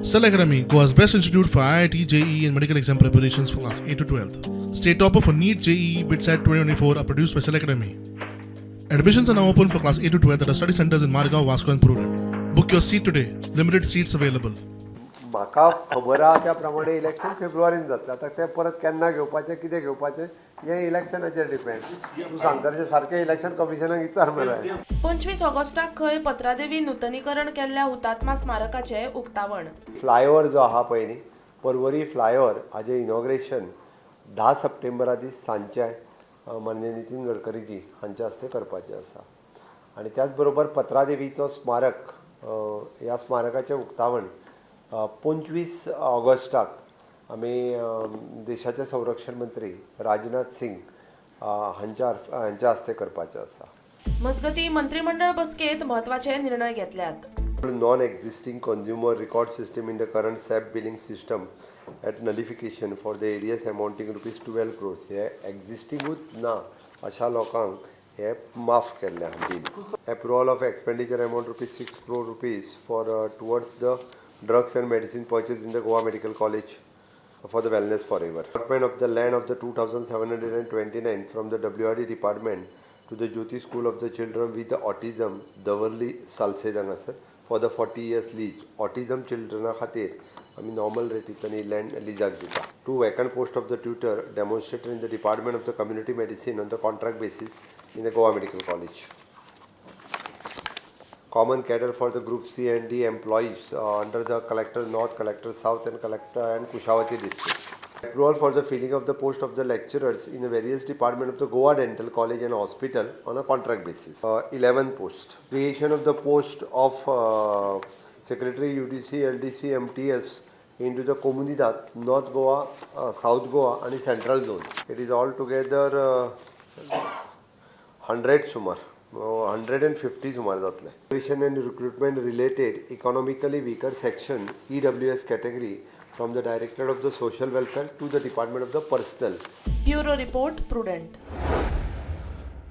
Cell Academy, Goa's best institute for IIT, JEE, and medical exam preparations for class 8 to 12. State topper for NEET, JEE, BITSAT 2024 are produced by Cell Academy. Admissions are now open for class 8 to 12 at our study centers in Margao, Vasco, and Prudent. Book your seat today. Limited seats available. म्हाका खबर आहा त्या प्रमाणे election फेब्रुवारीन जातलें. आतां तें परत केन्ना घेवपाचें, कितें घेवपाचें, हें इलेक्शनाचेर डिपेंड. तूं सांगता तशें सारकें इलेक्शन कमिशनाक विचार मरे. 25 ऑगस्टाक खंय पत्रादेवी नुतनीकरण केल्ल्या हुतात्मा स्मारकाचें उक्तावण. फ्लायओवर जो आहा पळय न्ही, पर्वरी फ्लायओवर, हाजें इनॉग्रेशन 10 सप्टेंबरा दीस सांजचें माननीय नितीन गडकरीजी हांच्या हस्ते करपाचें आसा आनी त्याच बरोबर पत्रादेवीचो स्मारक, ह्या स्मारकाचें उक्तावण 25 ऑगस्टाक आमी देशाचे संरक्षण मंत्री राजनाथ सिंग हांच्या हस्ते करपाचें आसा. मजगतीं, मंत्रिमंडळ बसकेंत म्हत्वाचे निर्णय घेतल्यात. Non-existing consumer record system in the current SAP billing system at nullification for the areas amounting ₹12 crores. हे existinगूच ना अशा लोकांक हे माफ केल्लें आहा bill. Approval of expenditure amount ₹6 crore for towards the drugs and medicine purchase in the Goa Medical College for the wellness forever. Allotment of the land of the 2729 from the WRD department to the Jyoti School of the Children with the Autism, Davorlim, Salcete हांगासर for the 40 years lease. Autism children खातीर आमी normal रेटींतल्यान ही land लिजाक दिता. To vacant post of the tutor demonstrator in the Department of the Community Medicine on the contract basis in the Goa Medical College. Common cadre for the Group C and D employees under the Collector North, Collector South and Collector and Kushavati district. Approval for the filling of the post of the lecturers in the various department of the Goa Dental College and Hospital on a contract basis. 11 post. Creation of the post of Secretary UDC, LDC, MTS into the Comunidad, North Goa, South Goa and Central Zone. It is all together 100 सुमार, 150 सुमार जातले. And recruitment related economically weaker section, EWS category, from the Director of the Social Welfare to the Department of the Personnel. Bureau report, Prudent.